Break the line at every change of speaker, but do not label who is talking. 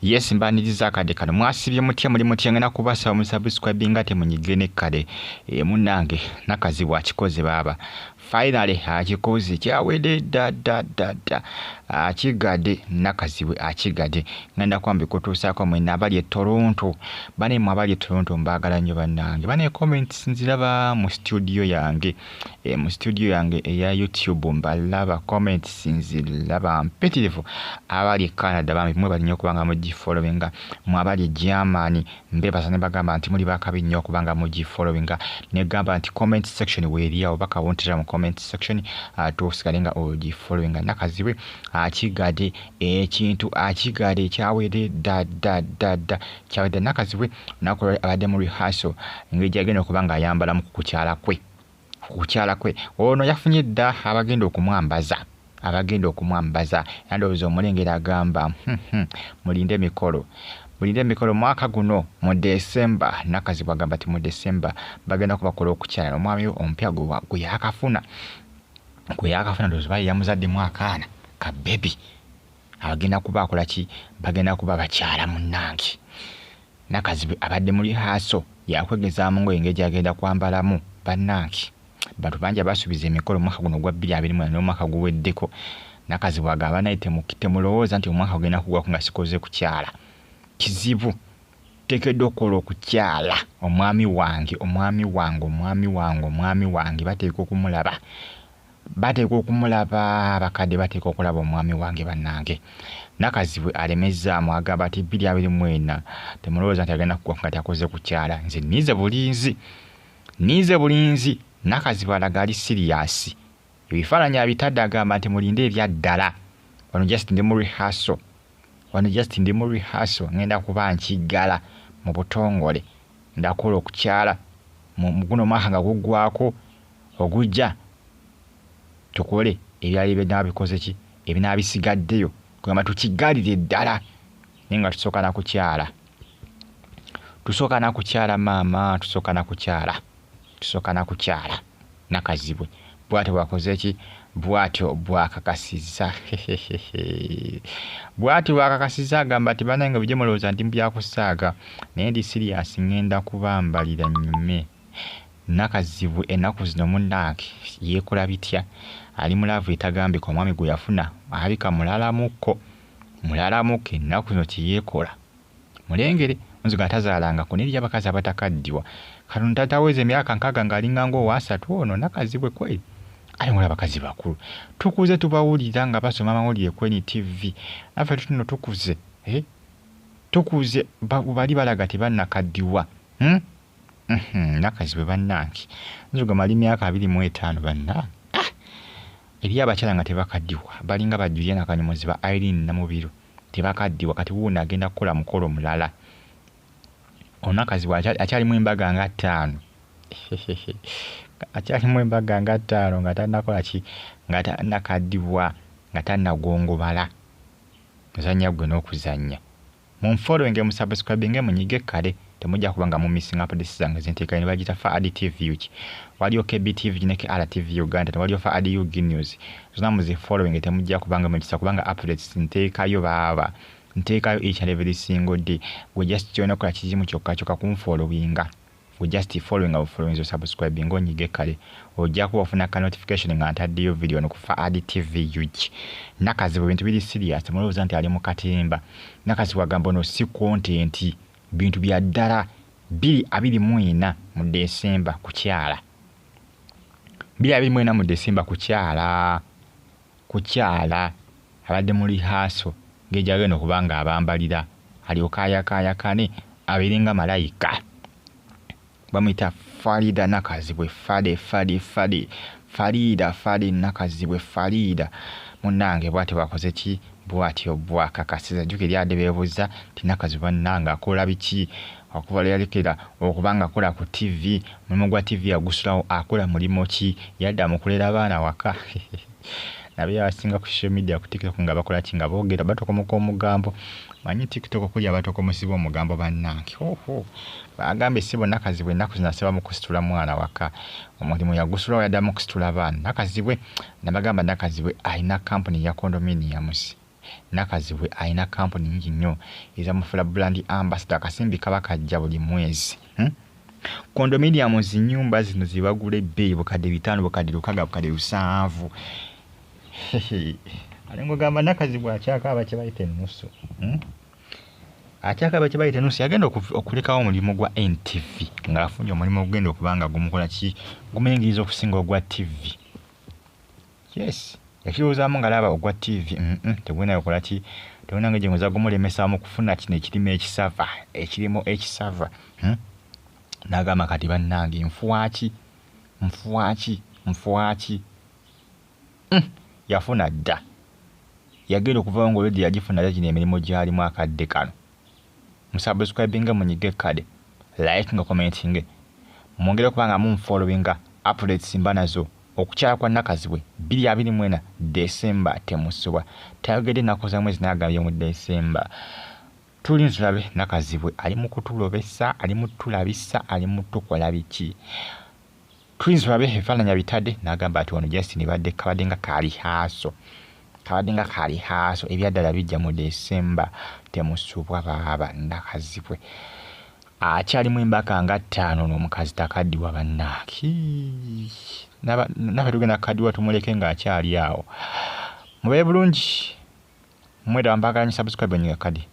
Yes, mbaniriza akadde kano. Mwasibye mutya, muli mutya? Ngenda kubasaba musubscribinga temunyige ne kale. Munnange Nakazibwe akikoze baaba. Finally akikoze, kyawedde dda dda dda dda. Akigade Nakazibwe akigade. Ngenda kuba mbikutuusaako mwenna abali e Toronto. Bane mmwe abali e Toronto mbaagala nnyo bannange. Bane comments nziraba mu studio yange. Mu studio yange eya YouTube mbalaba, comments nziraba mpitirivu. Abali e Canada bambi mwebale nnyo okubanga mugifollowinga. Mwe abali e Germany mbebaza ne bagamba nti muli bakabi nnyo okubanga mugifollowinga. Negamba nti comment section weeri awo, bakawontera mu comment section ate osigale nga ogifollowinga. Nakazibwe akigade ekintu, akigade kyawedde dda dda dda dda, kyawedde. Nakazibwe olunaku lwali abadde mu rehearsal engeri gyagenda okuba nga ayambalamu ku kukyala kwe. Ku kukyala kwe ono yafunye dda abagenda okumwambaza, abagenda okumwambaza. Era ndowooza omulengera agamba, mulinde emikolo, mulinde emikolo mwaka guno mu December. Nakazibwe agamba nti mu December bagenda kubakola okukyala omwami we omupya gwe yakafuna, gwe yakafuna. Ndowooza baali yamuzaddemu akaana ka baby, agenda kuba akola ki? Bagenda kuba bakyala. Munnange Nakazibwe abadde mu rehearsal yakwegezaamu ngoye engeri gyagenda kwambalamu. Bannange bantu bangi abasuubiza emikolo omwaka guno ogwa 2024 n'omwaka guweddeko. Nakazibwe agamba naye temulowooza nti omwaka gugenda kugwako nga sikoze kukyala. Kizibu, nteekeddwa okukola okukyala. Omwami wange, omwami wange, omwami wange, omwami wange bateekwa okumulaba, bateekwa okumulaba. Abakadde bateekwa okulaba omwami wange. Bannange Nakazibwe alemezzaamu, agamba ati 2024 temulowooza nti agenda kugwako nga takoze kukyala. Nze nninze bulinzi, nninze bulinzi. Nakazibwe alaga ali serious, ebifaananyi abitadde, agamba nti mulinde ebyaddala. Wano just ndi mu rehearsal, wano just ndi mu rehearsal, ngenda kuba nkiggala mu butongole, ndakola okukyala mu guno omwaka nga guggwako, ogujja tukole ebyali binaabikoze ki ebinaabisigaddeyo, kugamba tukiggalire ddala. Naye nga tusooka na kukyala, tusooka na kukyala maama, tusooka na kukyala, tusooka na kukyala. Nakazibwe bw'atyo bwakoze ki, bw'atyo bwakakasizza, bw'atyo bwakakasizza. Agamba nti bannange bujje mulowooza ndi mu byakusaaga, naye ndi serious, ngenda kubambalira nnyume. Nakazibwe ennaku zino munnange yeekola bitya, ali mu love etagambika. Omwami gwe yafuna alabika mulalamukko, mulalamukko. Ennaku zino kye yeekola mulengere nziga atazaalangako, naye eri abakazi abatakaddiwa. Kano tataweza emyaka 60 ng'alinga ng'owaasatu. Ono Nakazibwe kweri ate ng'oli abakazi bakulu tukuze tubawulira nga basoma amawulire ku NTV. Naffe tutuno tukuze, eh? Tukuze bali balaga tebannakaddiwa, Nakazibwe bannange nzugama ali myaka 25. Bannange, ah! Eri abakyala nga tebakaddiwa, balinga ba Juliana Kanyomozi, ba Irene Namubiru, tebakaddiwa. Kati wuuno agenda kukola mukolo mulala. Onakazibwe akyalimu embaga nga ttaano, akyalimu embaga nga ttaano nga tannakola ki, nga tannakaddibwa, nga tannagongobala. Ozannya ggwe n'okuzannya. Munfollowinge, musubscribinge, munyige kale, temujja kuba nga mumissinga updates zange zenteekayo. Ne bagiyita Faad TV UK, waliyo KBTV ne KRTV Uganda, waliyo Faad UG News, zonna muzifollowinge, temujja kubanga mukisa kubanga updates nteekayo baaba nteekayo each and every single day. Gwe just kyolina okukola kizimu kyokka kyokka kunfollowinga. Gwe just following obufollowinzi, osubscribinga, onyige kale, ojja kuba ofuna ka notification nga ntaddeyo video no ku Faad TV UG. Nakazibwe ebintu biri serious, temulowooza nti ali mu katimba. Nakazibwe agamba ono si content, bintu bya ddala. 2024 mu December kukyala, 2024 mu December kukyala, kukyala. Abadde mu rehearsal ngeri gyagenda okuba nga abambalira, alyoke ayakaayakane abeere nga malayika. Bamuyita Farida Nakazibwe Fade, Fade, Fade, Farida, Fade Nakazibwe Farida. Munnange bw'atyo bwakoze ki, bw'atyo bwakakasiza. Jjukira eryadde beebuuza nti Nakazibwe bannange akola biki okuva lwe yalekera okuba nga akola ku TV? Omulimu gwa TV yagusulawo, akola mulimu ki? Yadda mu kulera baana waka. Nabe abasinga ku social media, ku TikTok, nga bakola ki? Nga boogera, batokomoka omugambo. Manyi TikTok kuli abatokomosibwa omugambo. Bannange, oho, bagambye ssebo Nakazibwe ennaku zino asaba mu kusitula mwana waka, omulimu yagusulawo, yaddamu kusitula baana. Nakazibwe nabagamba, Nakazibwe alina kampuni ya condominiums. Nakazibwe alina kampuni nyingi nnyo ezamufula brand ambassador. Akasimbi kaba kajja buli mwezi. Condominium zinyumba zino zibagula ebbeeyi bukadde 5, bukadde 6, bukadde 7. Ale ng'ogamba Nakazibwe akyakaaba kye bayita ennusu. Akyakaaba kye bayita ennusu. Yagenda okulekawo omulimu gwa NTV ng'afunye omulimu ogugenda okuba nga gumukola ki, gumuyingiriza okusinga ogwa TV. Yes, yakirowoozaamu ng'alaba ogwa TV tegulina kukola ki, tegulina ngeri gye gumulemesaamu kufuna kino ekirimu ekisava, ekirimu ekisava. N'agamba kati bannange nfuwaki, nfuwaki, nfuwaki. Yafuna dda. Yagenda okuvawo ng'olwedde yagifuna dda gino emirimu gy'alimu akadde kano. Musubscribinge, munyige kade, like nga commentinge, mwongere okuba nga munfollowinga updates mba nazo. Okukyala kwa Nakazibwe 2024 December temusubwa. Tayogedde ennaku za mwezi n'agambye mu December. Tulinze tulabe Nakazibwe ali mu kutulobesa, ali mu tulabisa, ali mu tukola biki. Tulinze tulabe ebifaananyi abitadde n'agamba ati wano Justin badde kabadde nga kali haaso. Kabadde nga kali haaso, ebyaddala bijja mu December temusubwa baaba. Nakazibwe akyalimu embaka nga 5 n'omukazi takaddiwa bannange. Naffe tugenda kukaddiwa tumuleke ng'akyali awo. Mubeere bulungi, mwetaba mpagalanye, subscribe nyiga kadi.